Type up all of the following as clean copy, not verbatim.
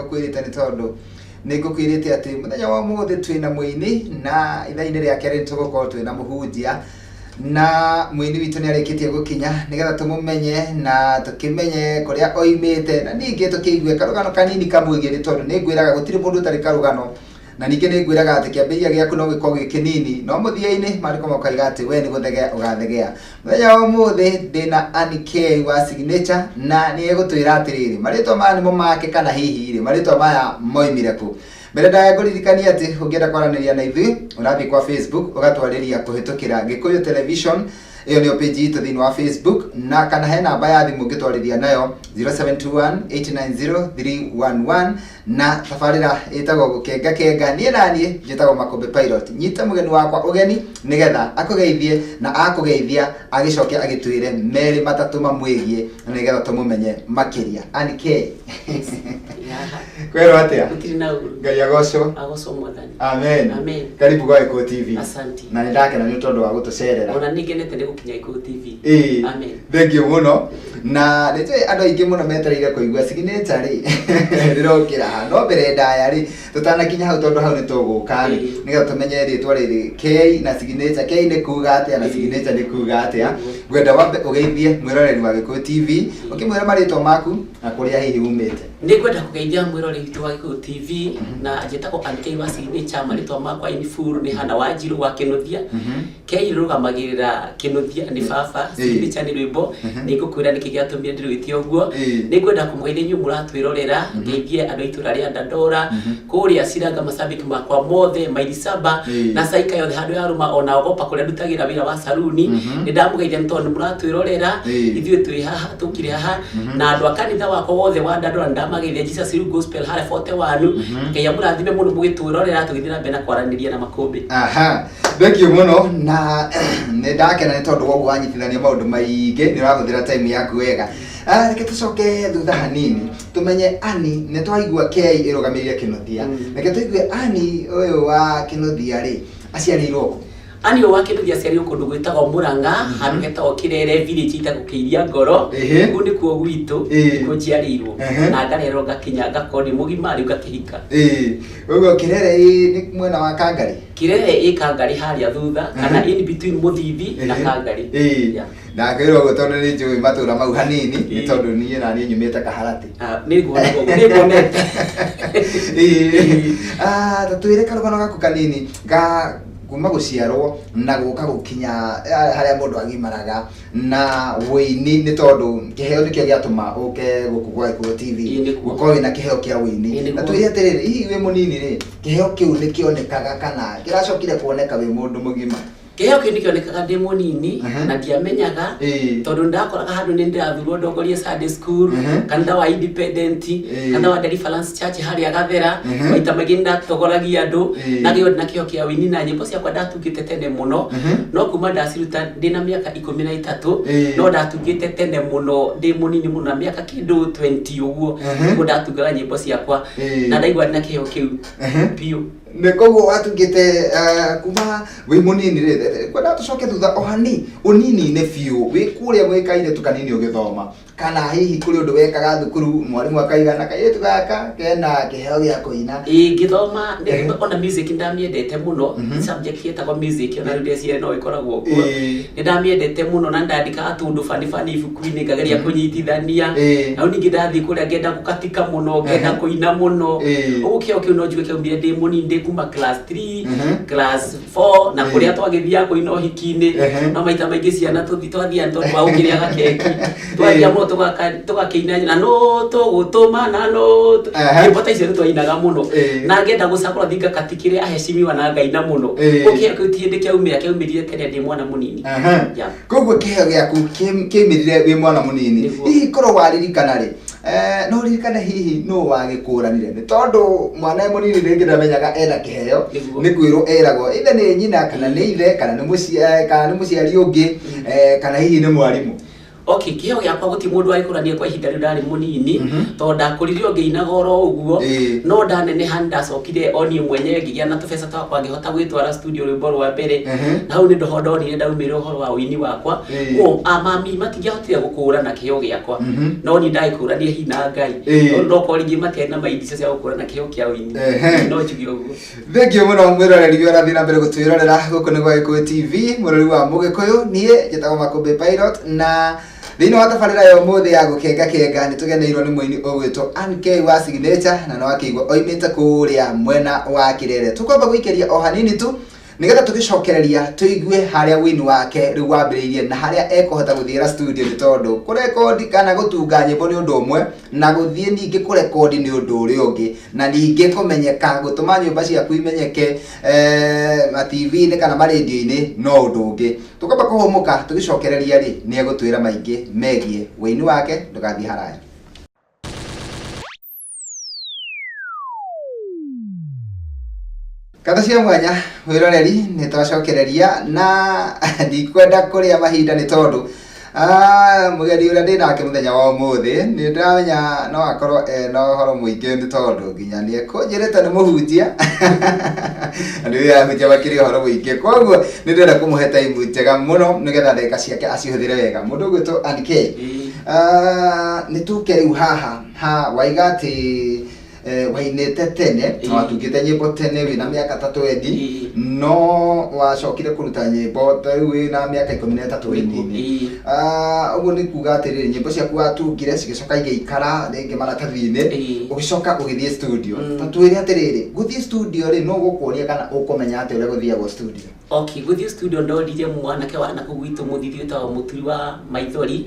Ngũkwĩrĩte nĩ tondũ nĩ ngũkwĩrĩte atĩ mũthenya wa ũmũthĩ twĩna mũini na ithaa-inĩ rĩa kerĩ nĩ tũgũkorwo twĩna mũhunjia na mũini witũ nĩ arĩkĩtie gũkinya nĩgetha tũmũmenye na tũkĩmenye kũrĩa oimĩte na ningĩ tũkĩigue karũgano kanini kamwĩgiĩ nĩ tondũ nĩ ngwĩraga gũtirĩ mũndũ ũtarĩ karũgano. Na ningĩ nĩ ngwĩraga atĩ kĩambĩrĩria gĩaku no gĩkorwo gĩ kĩnini, no mũthia-inĩ maandĩko makaiga atĩ we nĩ gũthegea ũgathegea. Mũthenya wa ũmũthĩ ndĩna Annie K wa Signature na nĩ egũtwĩra atĩrĩrĩ, marĩtwa maya nĩmo make kana hihi rĩ, marĩtwa maya moimire kũ? Mbere ndaya ngũririkanie atĩ ũngĩenda kwaranĩria na ithuĩ, ũrathiĩ kwa Facebook ũgatwarĩria kũhĩtũkĩra Gĩkũyũ Television, ĩyo nĩyo page itũ thĩinĩ wa Facebook, na kana he namba ya thimũ ũngĩtwarĩria nayo 0721 890 311. Na tabarĩra ĩtagwo Gũkenga Kenga. Niĩ naniĩ njĩtagwo Makũmbĩ Pilot. Nyita mũgeni wakwa ũgeni nĩgetha akũgeithie na akũgeithia agĩcoke agĩtwĩre merĩ matatũ mamwĩgiĩ na nĩgetha tũmũmenye makĩria. Ann K. Kwĩrwo atĩa? Gũtirĩ na ũru. Ngai agocwo. Agocwo Mwathani. Amen. Amen. Karibu gwa Gĩkũyũ TV. Asante. Na nĩ ndakena nĩ tondũ wa gũtũcerera. Ona nĩ ngenete nĩ gũkinya Gĩkũyũ TV. Ĩĩ. Amen. Thank you mũno. Na nĩ njũĩ andũ aingĩ mũno metereire kũigua signature rĩ rĩrokĩra ha. No mbere ndaya rĩ tũtanakinya hau tondũ hau nĩ tũgũka rĩ nĩgetha tũmenye rĩtwa rĩrĩ K na signature. K nĩ kuga atĩa na signature nĩ kuga atĩa. Ngwenda wambe ũgeithie mwĩroreri wa Gĩkũyũ TV ũkĩmwĩra marĩtwa maku na kũrĩa hihi umĩte. Nĩ ngwenda kũgeithia mwĩroreri witũ wa Gĩkũyũ TV na njĩtagwo Ann K wa Signature, marĩtwa makwa in full nĩ Hannah Wanjirũ wa Kĩnũthia. K rũgamagĩrĩra Kĩnũthia nĩ baba, Signature nĩ rwĩmbo. Nĩ ngũkwĩra nĩkĩ gĩatũmire ndĩrwĩte ũguo. Nĩ ngwenda kũmũgeithia inyuĩ mũratwĩrorera, ngeithie andũ a itũra rĩa Dandora, kũrĩa Ciranga macambĩki makwa mothe, maili saba na Saika yothe handũ ya Rũma ona Ogopa kũrĩa ndutagĩra wĩra wa saruni. Nĩ ndamũgeithia nĩ tondũ nĩ mũratwĩrorera, ithuĩ twĩ haha tũkire haha na andũ a kanitha wakwa wothe wa Dandora nĩ ndamageithia Jesus Real Gospel harĩa 41. Ngai amũrathime mũno mũgĩtwĩrorera tũgĩthiĩ na mbere na kwaranĩria na makũmbĩ. Aha. Thank you mũno na nĩ ndakena nĩ tondũ woguo wanyitithania maũndũ maingĩ nĩ ũrahũthĩra time yaku wega. Ah, reke tũcoke thutha hanini tũmenye Ani nĩ twaigua K ĩrũgamĩrĩire Kĩnuthia. Reke tũigue Ani ũyũ wa Kĩnuthia rĩ aciarĩirwo kũ? Ani ũyũ wa Kĩnuthia aciarĩirwo kũndũ gwĩtagwo Mũrang'a, handũ hetagwo Kĩrere village ĩtagwo Kĩiria Ngoro. Kũu nĩkuo gwitũ, nĩkuo njiarĩirwo. Na ngarerwo ngakinya ngakorwo ndĩ mũgima rĩu ngakĩhika. Ũguo Kĩrere ĩ nĩ mwena wa Kangarĩ? Kĩrere ĩ Kangarĩ harĩa thutha kana in between Mũthithi na Kangarĩ. Yeah. Ndakwĩra ũguo tondũ nĩ njũĩ matũra mau hanini nĩ tondũ niĩ na niĩ nyumĩte Kaharatĩ. Ah, nĩ nguona ũguo, nĩ nguonete. Ah, ta twĩre karũgano gaku kanini ga kuma gũciarwo na gũka gũkinya harĩa mũndũ agimaraga na wũini nĩ tondũ kĩheo nĩkĩo gĩatũma ũke gũkũ gwa Gĩkũyũ TV Ĩĩ, nĩguo. gũkorwo wĩna kĩheo kĩa wũini. Ĩĩ, nĩguo. Na twĩre atĩrĩrĩ, hihi wĩ mũnini rĩ, kĩheo kĩu nĩ kĩonekaga kana kĩracokire kuoneka wĩ mũndũ mũgima? Kĩheo kĩu nĩ kĩonekaga ndĩ mũnini na ndiamenyaga tondũ ndakoraga handũ nĩ ndĩrathurwo ndongorie Sunday school, kanitha wa Independent, kanitha wa Deliverance Church harĩa Gathera. Maita maingĩ nĩ ndatogoragia andũ na ngĩona ndĩna kĩheo kĩa ũini na nyĩmbo ciakwa ndatungĩte tene mũno. No kuma ndaciruta ndĩna mĩaka 13, no ndatungĩte tene mũno ndĩ mũnini mũno na mĩaka kĩndũ 20 ũguo nĩguo ndatungaga nyĩmbo ciakwa na ndaigua ndĩna kĩheo kĩu biũ. Nĩ koguo watungĩte kuma wĩ mũnini rĩ, kwenda tũcoke thutha o hani ũnini-inĩ biũ wĩ kũrĩa wĩ kairĩtu kanini ũgĩthoma, kana hihi kũrĩ ũndũ wekaga thukuru mwarimũ akaiga na kairĩtu gaka kena kĩheo gĩa kũina? Ĩĩ, ngĩthoma ona music ndamiendete mũno. Subject yetagwo music ona rĩu ndeciria no ĩkoragwo kuo. Nĩ ndamiendete mũno na ndandĩkaga tũndũ bani bani ibuku-inĩ ngageria kũnyitithania. Na rĩu ningĩ ndathiĩ kũrĩa ngenda gũkatika mũno, ngenda kũina mũno. Ũguo kĩheo kĩu no njuge kĩaumire ndĩ mũnini, ndĩ kuma class 3, class 4 na kũrĩa twagĩthiaga kũina ũhiki-inĩ. No maita maingĩ ciana twathiaga nĩ tondũ wa gũkĩrĩa gakeki. Twathiaga mũno tũgakĩina na nũ tũgũtũma na nũ nyĩmbo ta icio nĩ twainaga mũno. Na ngenda gũcagũra thiĩ ngakatikĩre aheshimiwa na ngaina mũno. Ũguo kĩheo kĩu ti hĩndĩ kĩaumĩra, kĩaumĩrire tene ndĩ mwana mũnini. Yeah. Koguo kĩheo gĩaku kĩaumĩrire wĩ mwana mũnini. Nĩguo. Hihi korwo waririkana rĩ, no ũririkane hihi nũ wagĩkũranire? Nĩ tondũ mwana e mũnini rĩngĩ ndamenyaga ena kĩheo, nĩ kwĩrwo eragwo either nĩ nyina kana nĩ ithe kana nĩ mũciari ũngĩ, kana hihi nĩ mwarimũ. Okay, kĩheo gĩakwa gũtirĩ mũndũ wagĩkũrania kwa ihinda rĩu ndarĩ mũnini, tondũ ndakũrire o ngĩinaga oro ũguo. No ndaneneha nĩndacokire o niĩ mwenyewe ngĩgĩa na tũbeca twakwa, ngĩhota gwĩtwara studio rwĩmbo rwa mbere. Na hau nĩ ho ndonire ndaumĩrĩra ũhoro wa ũini wakwa. Ũũ, mami matingĩahotire gũkũrana kĩheo gĩakwa, no niĩ ndagĩkũrania hihi na Ngai. No okorwo rĩngĩ matiarĩ na maindi icio cia gũkũrana kĩheo kĩa ũini. No njuge ũguo. Thengiũ mũno mwĩroreri ũrĩa ũrathiĩ na mbere gũtwĩrorera gũkũ nĩ gwa Gĩkũyũ TV mũrũri wa Mũgĩkũyũ. Niĩ njĩtagwo Makũmbĩ Pilot, na thĩinĩ wa tabarĩra ya ũmũthĩ ya gũkenga kenga nĩ tũgeneirwo nĩ mũini ũgwĩtwo Ann K wa Signature, na no akĩigua oimĩte kũrĩa mwena wa Kĩrere. Tũkwamba gũikĩria o hanini tu nĩgetha tũgĩcokereria tũigue harĩa wĩini wake rĩu wambĩrĩirie na harĩa ekũhota gũthiĩra studio, nĩ tondũ kũrekondi kana gũtunga nyĩmbo nĩ ũndũ ũmwe na gũthiĩ ningĩ kũrekondi nĩ ũndũ ũrĩa ũngĩ, na ningĩ kũmenyeka, gũtũma nyũmba ciaku imenyeke ma TV-inĩ kana marendio-inĩ no ũndũ ũngĩ. Tũkwamba kũhũmũka, tũgĩcokereria rĩ nĩ egũtwĩra maingĩ megiĩ wĩini wake. Ndũgathiĩ haraya. Ngatho cia mwanya mwĩroreri, nĩ twacokereria na ndikwenda kũrĩa mahinda nĩ tondũ mũgeni ũrĩa ndĩ nake mũthenya wa ũmũthĩ nĩ ndĩramenya no akorwo ena ũhoro mũingĩ, nĩ tondũ nginya nĩ ekũnjĩrĩte nĩ mũhunjia na nĩ ahunjia makĩria ũhoro mũingĩ, koguo nĩ ndĩrenda kũmũhe time njega mũno nĩgetha ndagĩka ciake acihũthĩre wega. Mũndũ ũgwĩtwo Ann K, nĩ tũke rĩu haha ha waiga atĩ wainĩte tene na watungĩte nyĩmbo tene wĩna mĩaka ta 20, no wacokire kũruta nyĩmbo ta rĩu wĩna mĩaka 13 wĩini-inĩ. Ũguo nĩ kuga atĩrĩrĩ, nyĩmbo ciaku watungire cigĩcoka igĩikara rĩngĩ maratathi-inĩ, ũgĩcoka ũgĩthiĩ studio. Ta twĩre atĩrĩrĩ, gũthiĩ studio rĩ, no gũkuonia kana ũkũmenya atĩ ũrĩa gũthiagwo studio? Okay, gũthiĩ studio ndorire mwanake wa nakũu gwitũ mũthithi wĩtagwo Mũturi wa Maithori.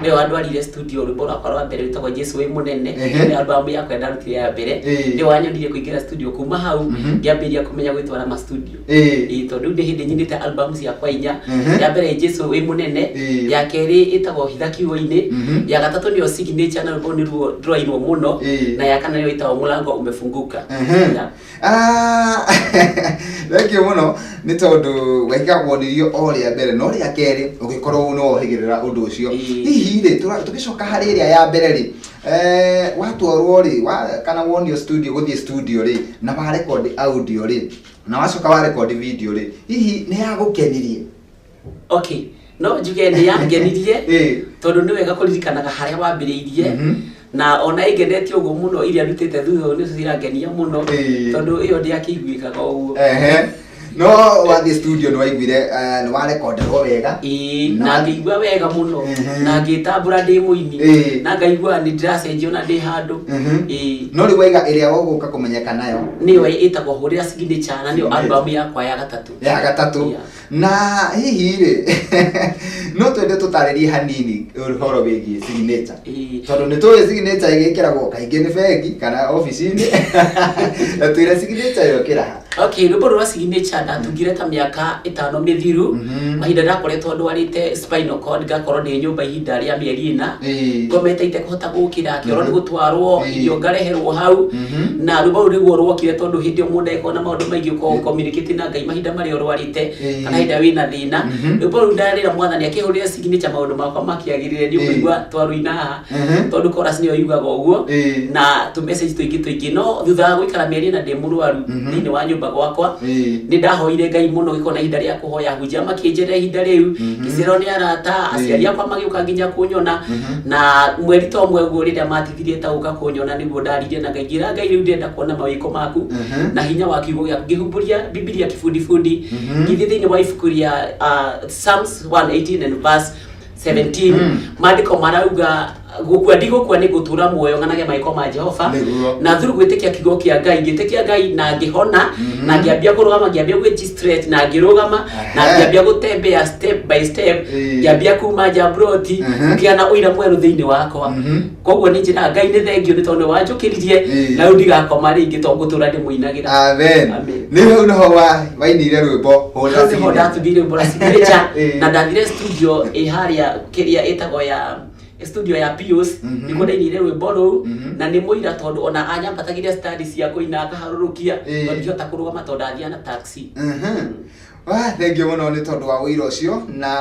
Nĩwe wandwarire studio rwĩmbo rwakwa rwa mbere rwĩtagwo Jesu wĩ Mũnene. Nĩ album yakwa ndarutire ya mbere. Nĩwe wanyonirie kũingĩra studio, kuma hau ngĩambĩrĩria kũmenya gwĩtwara ma studio. Ĩĩ, tondũ rĩu nĩ hĩndĩ nyinĩte album ciakwa inya. Ya mbere Jesu wĩ Mũnene, ya kerĩ ĩtagwo Hitha Kiugo-inĩ, ya gatatũ nĩyo Signature na rwĩmbo nĩruo rũrainwo mũno, na ya kana nĩyo ĩtagwo Mũlango Umefunguka. Yeah. Thank you mũno nĩ tondũ waiga wonirio o rĩa mbere no rĩa kerĩ ũgĩkorwo no wohĩgĩrĩra ũndũ ũcio. Hihi rĩ, tũgĩcoka harĩ ĩrĩa ya mbere rĩ, watwarwo rĩ kana wonio studio, gũthiĩ studio rĩ, na wa record audio rĩ, na wacoka wa record video rĩ, hihi nĩ yagũkenirie? Okay, no njuge nĩ yangenirie, tondũ nĩ wega kũririkanaga harĩa wambĩrĩirie, na ona ĩngenetie ũguo mũno, iria ndutĩte thutha ũyũ nĩcio irangenia mũno, tondũ ĩyo ndĩakĩiguĩkaga ũguo. No wathiĩ studio nĩ waiguire nĩ warekonderwo wega? Ĩĩ, na ngĩigua wega mũno, na ngĩtambũra ndĩ mũini, na ngaigua nĩ ndĩracenjio na ndĩ handũ. Ĩĩ. No rĩu waiga ĩrĩa ũgũka kũmenyeka nayo? Nĩyo ĩtagwo Hũrĩra Signature, na nĩyo album yakwa ya gatatũ. Ya gatatũ. Yeah. Na hihi rĩ, no twende tũtarĩrie hanini ũhoro wĩgiĩ signature, tondũ nĩ tũĩ signature ĩgĩkĩragwo kaingĩ nĩ bengi kana obici-inĩ, na twĩre signature ĩyo kĩraha. Okay, rwĩmbo rwa Signature ndatungire ta mĩaka 5 mĩthiru, mahinda ndakoretwo ndwarĩte spinal cord, ngakorwo ndĩ nyũmba ihinda rĩa mĩeri 4, ngomete itekũhota gũkĩra, kĩoro nĩ gũtwarwo, irio ngareherwo hau. Na rwĩmbo rũu nĩguo rwokire, tondũ hĩndĩ ĩyo mũndũ agĩkorwo na maũndũ maingĩ, ũkorwo communicate na Ngai mahinda marĩa ũrwarĩte kana hĩndĩ ĩrĩa wĩna thĩna. Rwĩmbo rũu ndarĩra Mwathani akĩhũrĩra signature, maũndũ makwa makĩagĩrĩre. Nĩ ũkũigua twarũina haha, tondũ chorus nĩyo yugaga ũguo, na tũ message tũingĩ tũingĩ. No thutha wa gũikara mĩeri 4 ndĩ mũrwaru thĩinĩ wa nyũmba gwakwa, nĩ ndahoire Ngai mũno, gĩkorwo na ihinda rĩa kũhoya, hunjia makĩnjĩra ihinda rĩu, ngĩcererwo nĩ arata, aciari akwa magĩũka nginya kũnyona. Na mweri ta ũmwe ũguo rĩrĩa matithirie ta gũka kũnyona, nĩguo ndaririe na Ngai, ngĩra Ngai, rĩu ndĩrenda kuona mawĩko maku na hinya wa kiugo gĩaku. Ngĩhumbũria Bibilia kibundibudi, ngĩthiĩ thĩinĩ wa ibuku rĩa Psalms 118 and verse 17. Maandĩko marauga gũkua ndigũkua, nĩ ngũtũra muoyo ng'anage maĩko ma Jehova. Na through gwĩtĩkia kiugo kĩa Ngai, ngĩtĩkia Ngai na ngĩhona, na ngĩambia kũrũgama, ngĩambia gwĩ stretch na ngĩrũgama, na ngĩambia gũtembea step by step, ngĩambia kuma nja mburoti, ngĩgĩa na ũira mwerũ thĩinĩ wakwa. Koguo nĩ njĩraga Ngai nĩ thengio nĩ tondũ nĩ wanjũkĩririe, na rĩu ndigakoma rĩngĩ tondũ ngũtũra ndĩmũinagĩra. Amen. Amen. Nĩ hau nĩho wainire rwĩmbo Hũra Hau nĩho Signature. ndatungire rwĩmbo rwa Signature. Na ndathire studio ĩ harĩa kĩrĩa ĩtagwo ya studio ya Pius, nĩkuo ndainire rwĩmbo rũu. Na nĩ mũira, tondũ ona anyambatagĩria stadi cia kũina akaharũrũkia, tondũ ndingĩhota kũrũgama tondũ ndathiaga na taxi. Ah, thengiũ mũno nĩ tondũ wa ũira ũcio na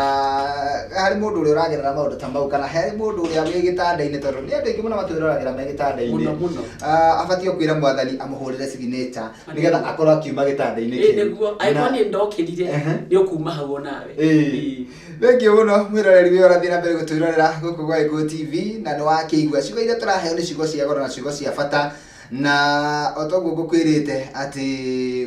harĩ mũndũ ũrĩa ũragerera maũndũ ta mau kana harĩ mũndũ ũrĩa wĩ gĩtanda-inĩ tondũ nĩ andũ aingĩ mũno matwĩroragĩra me gĩtanda-inĩ. Mũno, mũno. Ah, abatiĩ o kwĩra mwathani amũhũrĩre signature nĩgetha akorwo akiuma gĩtanda-inĩ Ĩ, kĩu. nĩguo angĩkorwo nĩ ndokĩrire Ehe. nĩ ũkuma hau onawe. Ĩĩ. Thengiũ mũno mwĩroreri wĩ ũrathiĩ na mbere gũtwĩrorera gũkũ gwa Gĩkũyũ TV na nĩ wakĩigua ciugo iria tũraheo nĩ ciugo cia goro na ciugo cia bata na o toguo ngũkwĩrĩte atĩ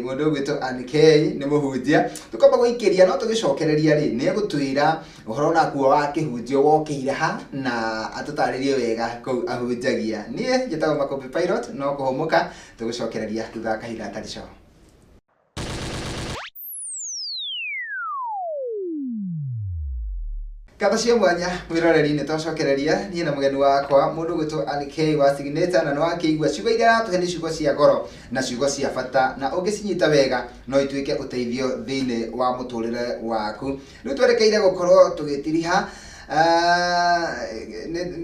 mũndũ ũgwĩtwo Ann K nĩ mũhunjia tũkwamba gũikĩria no tũgĩcokereria rĩ nĩ egũtwĩra ũhoro nakuo wa kĩhunjio wokĩire ha na atũtarĩrie wega kũu ahunjagia. Niĩ njĩtagwo Makũmbĩ Pilot no kũhũmũka tũgũcokereria thutha wa kahinda gatarĩ coho. Ngatho cia mwanya mwĩroreri nĩ twacokereria niĩ na mũgeni wakwa mũndũ ũgwĩtwo Ann K wa Signature na nĩ wakĩigua ciugo iria aratũhe nĩ ciugo cia goro na ciugo cia bata na ũngĩcinyita wega no ituĩke ũteithio thĩinĩ wa mũtũrĩre waku. Rĩu twerekeire gũkorwo tũgĩtiriha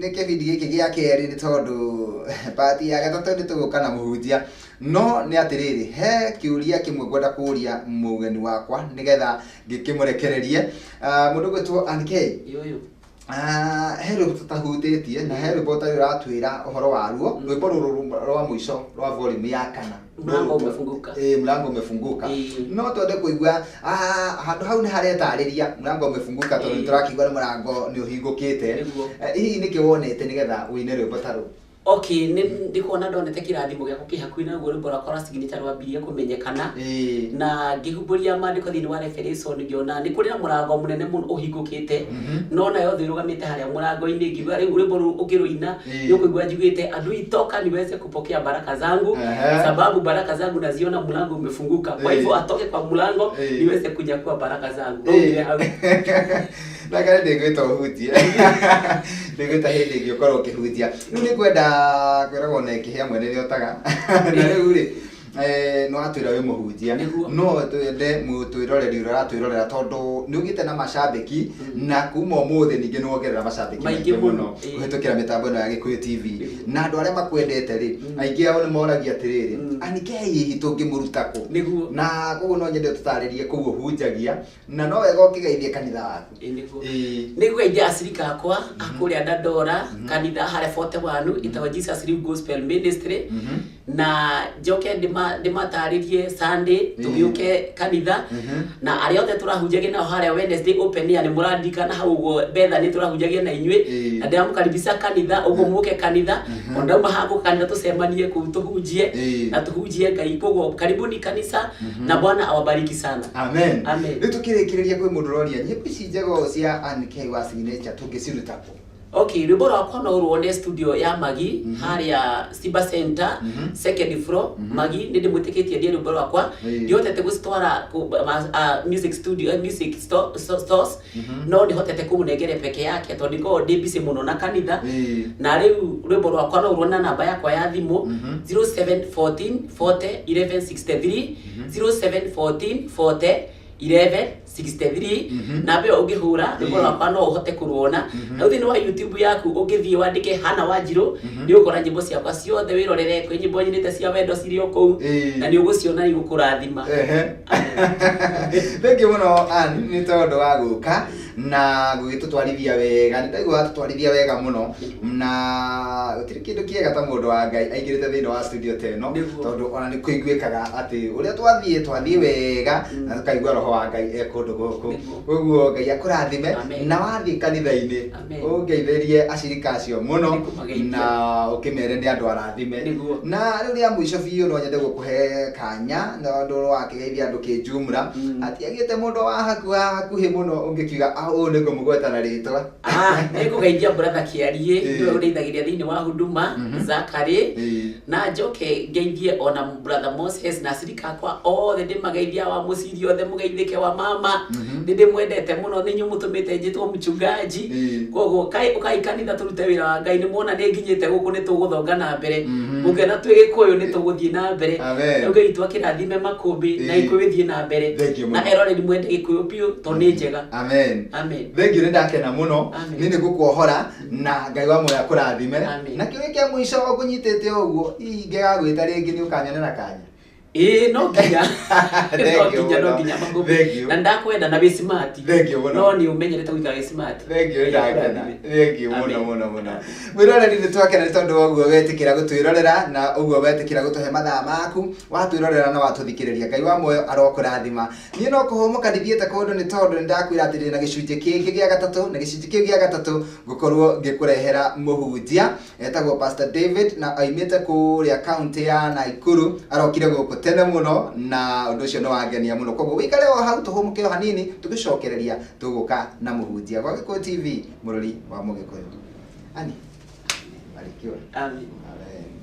nĩ kĩbindi gĩkĩ gĩa kerĩ nĩ tondũ part ya gatatũ nĩ tũgũka na mũhunjia. No nĩ atĩrĩrĩ, he kĩũria kĩmwe ngwenda kũria mũgeni wakwa nĩgetha ngĩkĩmũrekererie. Mũndũ ũgwĩtwo Ann K. Yũyũ. He rwĩmbo tũtahutĩtie na he rwĩmbo ũtarĩ ũratwĩra ũhoro waruo, rwĩmbo rũrũ rwa mũico rwa volume ya kana. Mlango umefunguka. Ĩĩ, mlango umefunguka. Ĩĩ. No twende kũigua handũ hau nĩ haretarĩria mlango umefunguka tondũ nĩ tũrakĩigua nĩ mũrango nĩ ũhingũkĩte. Nĩguo. Hihi nĩkĩ wonete nĩgetha ũine rwĩmbo ta rũu? Okay, nĩ ndikuona ndonete kĩrathimo gĩakwa kĩ hakuhĩ na ruo rwĩmbo rwakwa rwa signature rwambirie kũmenyekana. Ĩĩ. Na ngĩhumbũria maandĩko thĩinĩ wa Revelation ngĩona nĩ kũrĩ na mũrango mũnene mũno ũhingũkĩte. No nayo thũ ĩrũgamĩte harĩa mũrango-inĩ ngiuga rĩu rwĩmbo rũu ũngĩrũina Ĩĩ. nĩ ũkũigua njugĩte adui toka niweze kupokea baraka zangu Ehe. sababu baraka zangu naziona mlango umefunguka kwa Ĩĩ. hivyo atoke kwa mlango Ĩĩ. niweze kunyakua baraka zangu. Ĩĩ. Ndaumire hau. Na kana ndĩgwĩta ũhunjie ndĩgwĩta hĩndĩ ĩngĩ ũkorwo ũkĩhunjia. Rĩu nĩ ngwenda kwĩragwo na ĩkĩhĩa mwene nĩ otaga na rĩu rĩ nĩ watwĩra wĩ mũhunjia. Nĩguo. No twende mũtwĩroreri ũrĩa ũratwĩrorera tondũ nĩ ũgĩte na macambĩki na kuma ũmũthĩ ningĩ nĩ wongerera macambĩki Maingĩ maingĩ mũno. mũno Ĩĩ. kũhĩtũkĩra mĩtambo ĩno ya Gĩkũyũ TV. Nĩguo. Na andũ arĩa makwendete rĩ aingĩ ao nĩ moragia atĩrĩrĩ Ann K hihi tũngĩmũruta kũ? Nĩguo. Na koguo no nyende ũtũtarĩrie kũu ũhunjagia na no wega ũkĩgeithie kanitha waku. Ĩĩ, nĩguo. Ĩĩ. Nĩ ngũgeithia acirika akwa a kũrĩa Dandora kanitha harĩa 41 ĩtagwo Jesus Live Gospel Ministry na njoke ndĩmatarĩrie Sunday tũgĩũke kanitha na arĩa othe tũrahunjagia nao harĩa Wednesday open air nĩ mũrandirikana hau ũguo Bethany tũrahunjagia na inyuĩ Ĩĩ. na ndĩramũkaribisha kanitha ũguo mũke kanitha o ndauma haha gũka kanitha tũcemanie kũu tũhunjie Ĩĩ. na tũhunjie Ngai koguo karibuni kanisa na Bwana awabariki sana. Amen. Amen. Rĩu tũkĩrĩkĩrĩria kwĩ mũndũ ũroria nyĩmbo ici njega ũũ cia Ann K wa Signature tũngĩciruta kũ? Okay, rwĩmbo rwakwa no ũruone studio ya Magi harĩa Simba Center second floor. Magi nĩ ndĩmwĩtĩkĩtie ndie rwĩmbo rwakwa Ĩĩ. ndihotete gũcitwara music studio, music stores no ndihotete kũmũnengere peke yake tondũ ndikoragwo ndĩ busy mũno na kanitha. Ĩĩ. Na rĩu rwĩmbo rwakwa no ũruone na namba yakwa ya thimũ 0714 40 11 63 0714 40 11 63 namba ĩyo ũngĩhũra rwĩmbo rwakwa no ũhote kũruona. Na thĩinĩ wa YouTube yaku ũngĩthiĩ wandĩke Hannah Wanjirũ nĩ ũgũkora nyĩmbo ciakwa ciothe wĩrorere kwĩ nyĩmbo nyinĩte cia wendo cirĩ o kũu Ĩĩ. na nĩ ũgũciona nĩ igũkũrathima. Ehe. Thengiũ mũno Ann nĩ tondũ wa gũka na gũgĩtũtwarithia wega. Nĩ ndaigua watũtwarithia wega mũno na gũtirĩ kĩndũ kĩega ta mũndũ wa Ngai aingĩrĩte thĩinĩ wa studio ta ĩno Nĩguo. tondũ ona nĩ kũiguĩkaga atĩ ũrĩa twathiĩ wega na tũkaigua roho wa Ngai e kũndũ gũkũ. Nĩguo. Koguo Ngai akũrathime Amen. na wathiĩ kanitha-inĩ Amen. ũngeithĩrie acirika acio mũno Nĩngũmageithia. na ũkĩmere nĩ andũ arathime. Nĩguo. Na rĩu rĩa mũico biũ no nyende gũkũhe kanya na ũndũ wakĩgeithia andũ kĩnjumra atiagĩte mũndũ wa hakuhĩ mũno ũngĩkiuga ũyũ nĩ ngũmũgweta na rĩtwa. Nĩ ngũgeithia brother Kĩariĩ Ĩĩ. nĩwe ũndeithagĩria thĩinĩ wa huduma Zachary Ĩĩ. na njoke ngeithie ona brother Moses na acirika akwa othe ndĩmageithia wa mũciri othe mũgeithĩke wa mama nĩ ndĩmwendete mũno nĩ inyuĩ mũtũmĩte njĩtwo mchungaji. Ĩĩ. Koguo ũkai kanitha tũrute wĩra wa Ngai nĩ muona nĩ nginyĩte gũkũ nĩ tũgũthonga na mbere mũngĩona twĩ Gĩkũyũ nĩ tũgũthiĩ na mbere. Amen. Rĩu Ngai witũ akĩrathime makũmbĩ na Ĩĩ. Gĩkũyũ ĩthiĩ na mbere Thank you mũno. na eroreri mwende Gĩkũyũ biũ tondũ nĩ njega. Amen. Amen. Thengiũ nĩ ndakena mũno. Amen. Niĩ nĩ ngũkuohora na Ngai wa muoyo akũrathime. Amen. Na kĩũria kĩa mũico ngũnyitĩte ũguo hihi ingĩgagwĩta rĩngĩ nĩ ũkanyonera kanya? Ĩĩ, no nginya. Thank No you nginya, no mũno. nginya makũmbĩ. Thank you. Na ndakwenda na wĩ smart. Thank you mũno. No nĩ ũmenyerete gũikara wĩ smart. Thank you, ndakena. Thank you mũno Amen. mũno mũno. Mwĩroreri, nĩ twakena nĩ tondũ wa ũguo wetĩkĩra gũtwĩrorera na ũguo wetĩkĩra gũtũhe mathaa maku, watwĩrorera na watũthikĩrĩria. Ngai wa muoyo arokũrathima. Niĩ no kũhũmũka ndithiĩte kũndũ, nĩ tondũ nĩ ndakwĩra atĩ ndĩna gĩcunjĩ kĩngĩ gĩa gatatũ, na gĩcunjĩ kĩu gĩa gatatũ ngũkorwo ngĩkũrehera mũhunjia etagwo Pastor David, na aimĩte kũrĩa kaunti ya Nakuru. Arokire gũkũ tene mũno na ũndũ ũcio nĩ wangenia mũno. Koguo wĩikare o hau, tũhũmũke o hanini, tũgĩcokereria tũgũka na mũhunjia gwa Gĩkũyũ TV, mũrũri wa Mũgĩkũyũ. Ani barikiwa. Amen. Amen.